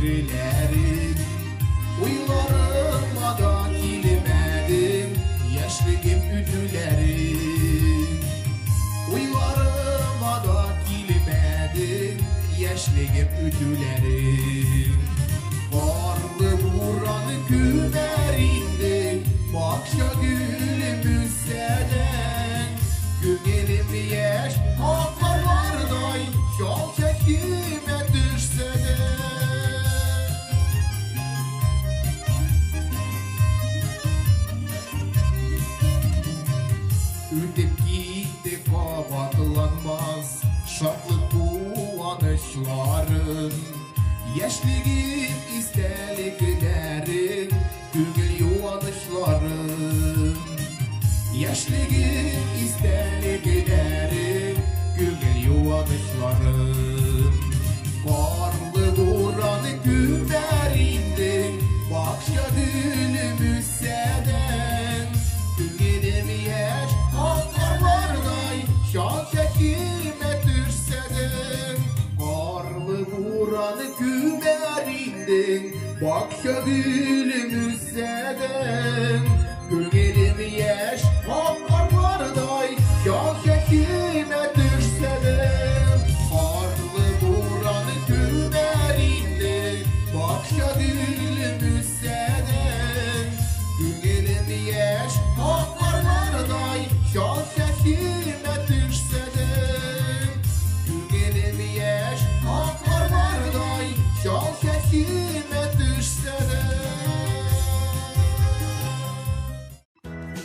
хәтерләрем. Уйларыма да килмәдең, яшьлегем үтүләрең. Уйларыма да килмәдең, яшьлегем үтүләрең. Карлы буран күмәр инде, бакча гөлем үсәдән. Күңелем яшь акларлардай, чал чәчемә төшсә дә. Үтеп китте кабатланмас шатлык куанычларым. Яшьлегем истәлекләрем, күңел юанычларым. Яшьлегем истәлекләрем, күңел юанычларым. Карлы буран күмәр инде, бакча гөлем үсәдән. Күңелем яшь акларлардай, чал чәчемә төшсә дә. Карлы буран күмәр инде, бакча гөлем үсәдән. Күңелем яшь акларлардай, чал чәчемә төшсә дә. Карлы буран күмәр инде, бакча гөлем үсәдән. Күңелем яшь акларлардай, чал чәчемә төшсә дә. Күңелем яшь акларлардай, чал чәчемә